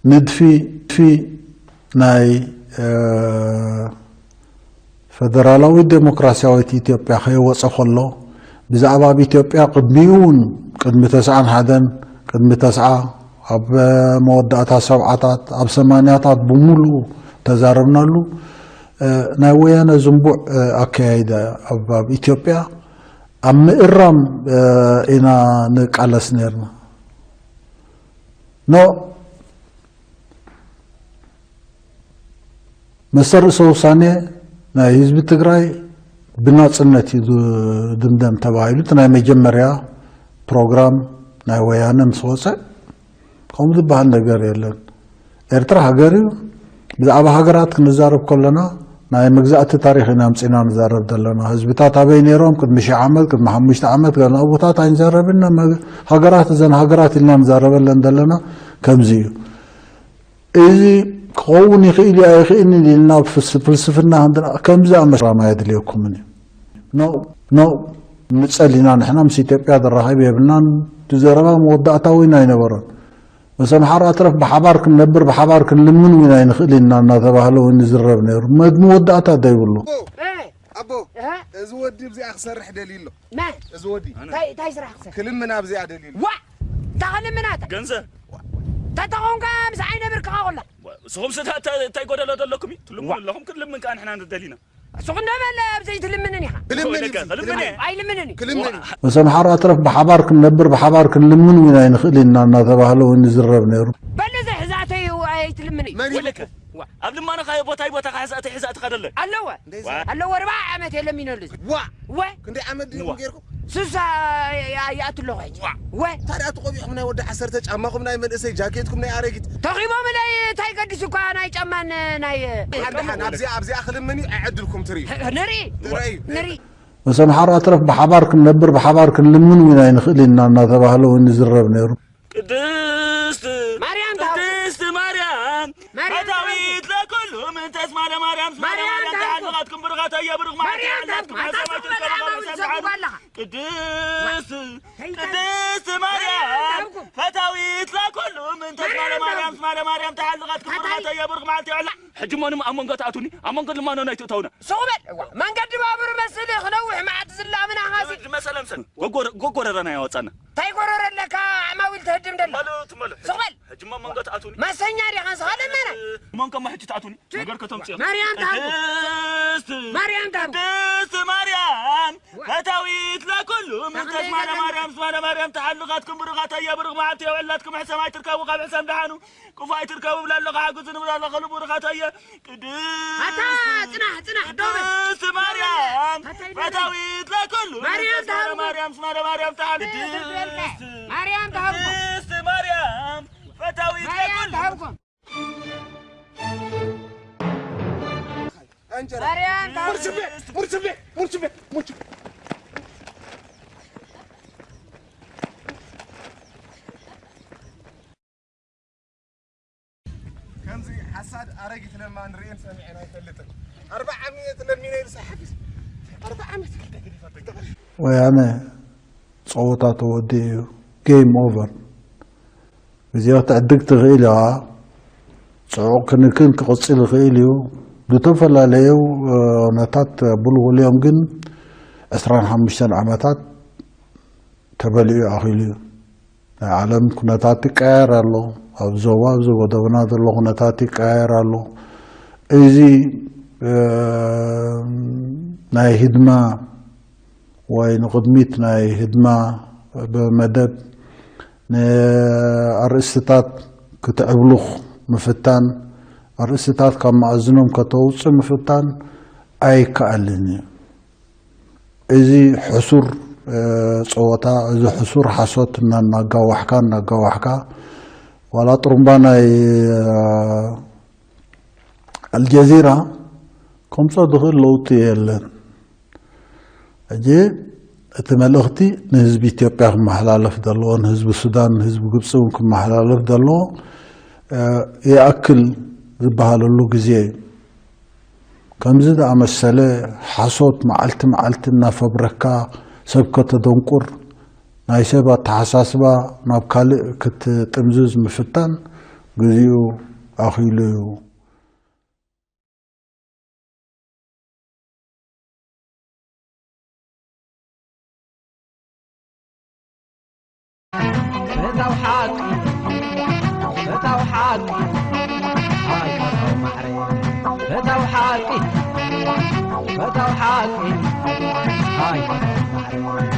ንድፊ ናይ ፈደራላዊት ዴሞክራሲያዊት ኢትዮጵያ ከይወፀ ከሎ ብዛዕባ ኣብ ኢትዮጵያ ቅድሚኡ እውን ቅድሚ ተስዓን ሓደን ቅድሚ ተስዓ ኣብ መወዳእታ ሰብዓታት ኣብ ሰማንያታት ብምሉኡ ተዛረብናሉ። ናይ ወያነ ዝንቡዕ ኣከያይዳ ኣብ ኢትዮጵያ ኣብ ምእራም ኢና ንቃለስ ነርና። ኖ መሰል ርእሰ ውሳኔ ናይ ህዝቢ ትግራይ ብናፅነት እዩ ዝድምደም ተባሂሉ እቲ ናይ መጀመርያ ፕሮግራም ናይ ወያነ ምስ ወፀ ከምኡ ዝበሃል ነገር የለን። ኤርትራ ሃገር እዩ። ብዛዕባ ሃገራት ክንዛረብ ከለና ናይ መግዛእቲ ታሪኽ ኢና ኣምፂና ንዛረብ ዘለና። ህዝብታት ኣበይ ነይሮም ቅድሚ ሺሕ ዓመት ቅድሚ ሓሙሽተ ዓመት ገለ ኣብታት ኣይንዛረብን። ሃገራት እዘን ሃገራት ኢልና ንዛረበለን ዘለና ከምዚ እዩ። እዚ ክኸውን ይኽእል እዩ ኣይኽእልን ኢልና ፍልስፍና ከምዚ ኣመሽራማ የድልየኩምን እዩ። ኖ ኖ ንፀል ኢና ንሕና ምስ ኢትዮጵያ ዘራኸብ የብልናን። እቲ ዘረባ መወዳእታ እውን ኣይነበሮን። ምስ ኣምሓራ ትረፍ ብሓባር ክንነብር ብሓባር ክንልምን እውን ኣይንኽእል ኢና እናተባህለ እውን ይዝረብ ነይሩ። መወዳእታ ዘይብሉ። ኣቦ እዚ ወዲ እዚኣ ክሰርሕ ደልዩ ኣሎ። እዚ ወዲ እንታይ ስራሕ ክሰርሕ? ክልምን ኣብዚኣ ደልዩ ኣሎ። ዋ እንታይ ክልምናታ? ገንዘብ ተተኾንካ ምስ ዓይነ ብርክኻ ኮላ። ንስኹም ስታ እንታይ ጎደሎ ዘለኩም እዩ? ትልምኑ ኣለኹም ክንልምን ከዓ ንሕና ንደሊና። ሱቕ እንዳበለ ኣብ ዘይትልምንን ኢኻ። ክልምን እዩ። ክልምን እዩ። ኣይልምንን እዩ። ክልምን እዩ። ምስ ኣምሓራ ትረፍ ብሓባር ክንነብር ብሓባር ክንልምን እውን ኣይንኽእል ኢና እናተባህለ እውን ይዝረብ ነይሩ። በል እዚ ሕዛእተይ ኣይትልምን እዩ። መን ይብለካ? ኣብ ልማኖኻ ቦታይ ቦታኻ ሕዛእተይ ሕዛእትኻ ደለ ኣለወ ኣለወ። ኣርባዓ ዓመት የለሚነሉ እዚ። ዋ ወ ክንደይ ዓመት ድዩ ጌርኩም? ሱሳ ይኣቱ ኣለኹ ሕጂ። ወ ታዲያ እቲ ቆቢዕኩም ናይ ወዲ ዓሰርተ፣ ጫማኹም ናይ መንእሰይ፣ ጃኬትኩም ናይ ኣረጊት። ተኺቦምለይ እንታይ ገድስ እኳ ናይ ጫማን ናይ። ደሓን ኣብዚኣ ኣብዚኣ ክልምን እዩ፣ ኣዕድልኩም ትርእዩ። ንርኢ ትርእዩ። ንርኢ። ምስ ኣምሓራ ትረፍ ብሓባር ክንነብር ብሓባር ክንልምን እውን ኣይንኽእል ኢና እናተባህለ እውን ይዝረብ ነይሩ። ቅድስት ማርያም ቅድስት ማርያም ማርያም ፈታዊት ለኩሉ ምእንተ ስማለ ማርያም ስማለ ማርያም ማርያም ተዓልቓትኩም ብሩኻት ኣየ ብሩኽ መዓልቲ ማርያም የዕላትኩም ተዓልኩም። ኣብ ሰማይ ኣጽዋር ትርከቡ ኣማውል ካብ ሰማይ ዘንብቡ ኣለኻ። ቅድስት ቅድስት ማርያም ፈታዊት ለኩሉ ምእንተ ስማለ ማርያም ስማለ ማርያም ተዓልቓትኩም ብሩኻት ኣየ ብሩኽ መዓልቲ የዕላ ሕጂ እሞ ኣብ መንጎ ትኣትውኒ ኣብ መንጎ ልማኖ ናይ ትእተውና ሱቕ በል። እዋ መንገዲ ባቡር መስል ክነውሕ መዓት ዝላምና ኻሲ መሰለ ምሰል ጎጎረና ያወጻና እንታይ ጎረረ ኣለካ ዓማዊል ተህድም ደላ በሉ ትመሉ ሱቕ በል። ሕጂ እሞ ኣብ መንጎ ትኣትውኒ መሰኛ ዲኻ ንስኻ ለመና እሞ ከሞ ሕጂ ትኣትውኒ ነገር ከተምጽእ ማርያም ትሃብኩም ቅድስት ማርያም ትሃብኩም ቅድስት ማርያም ፈታዊት ለኩሉ ምእንተ ስማነ ማርያም ስማነ ማርያም ተሓልኻትኩም ብሩኻት ኣየ ብሩኽ መዓልቲ የውዕላትኩም ሕሰማይ ትርከቡ ካብ ሕሰም ደሓኑ ክፉኣይ ትርከቡ እብላ ኣለኹ ሓግዙኒ እብላ ኣለኹ ልቡርኻት ኣየ ቅድስት ኣታ ጽናሕ ጽናሕ ደው በል ቅድስት ማርያም ፈታዊት ለኩሉ ማርያም ምእንተ ስማነ ተሃብኩም ማርያም ስማነ ማርያም ተሓልኻትኩም ማርያም ተሃብኩም ቅድስት ማርያም ፈታዊት ማርያም ለኩሉ ተሃብኩም ከምዚ ሓሳድ ኣረጊት ለማኒ ርእየን ሰሚዐን ኣይፈልጥን። ኣርብዓ ሚእቲ ለሚነ ኢልሳ ሓፊስ ኣርብዓ ሚእቲ ወያነ ፀወታ ተወዲኡ እዩ። ጌም ኦቨር። እዚኣ ክትዕድግ ትኽእል ኢኻ። ጽዑቕ ክንክን ክቕጽል ይኽእል እዩ። ብዝተፈላለዩ ኩነታት ብልውል እዮም፣ ግን ዕስራን ሓሙሽተን ዓመታት ተበሊዑ ኣኺሉ እዩ። ናይ ዓለም ኩነታት ይቀያየር ኣሎ። ኣብ ዞባ፣ ኣብዚ ጎደቦና ዘሎ ኩነታት ይቀያየር ኣሎ። እዚ ናይ ህድማ ወይ ንቕድሚት ናይ ህድማ ብመደብ ንኣርእስትታት ክትዕብሉኽ ምፍታን፣ ኣርእስትታት ካብ መኣዝኖም ከተውፅእ ምፍታን ኣይከኣልን እዩ። እዚ ሕሱር ፀወታ፣ እዚ ሕሱር ሓሶት እናጋዋሕካ እናጋዋሕካ፣ ዋላ ጥሩምባ ናይ ኣልጀዚራ ከምፅኦ ዝኽእል ለውጢ የለን። ሕጂ እቲ መልእኽቲ ንህዝቢ ኢትዮጵያ ክመሓላለፍ ዘለዎ፣ ንህዝቢ ሱዳን፣ ንህዝቢ ግብፂ እውን ክመሓላለፍ ዘለዎ ይኣክል ዝበሃለሉ ግዜ እዩ። ከምዚ ዝኣመሰለ ሓሶት መዓልቲ መዓልቲ እናፈብረካ ሰብ ከተደንቁር፣ ናይ ሰብ ኣተሓሳስባ ናብ ካልእ ክትጥምዝዝ ምፍታን ግዜኡ ኣኺሉ እዩ። ፈታው ሓቂ ፈታው ሓቂ ኣይ ፈታው ማዕረ ፈታው ሓቂ ፈታው ሓቂ ኣይ ፈታው ማዕረ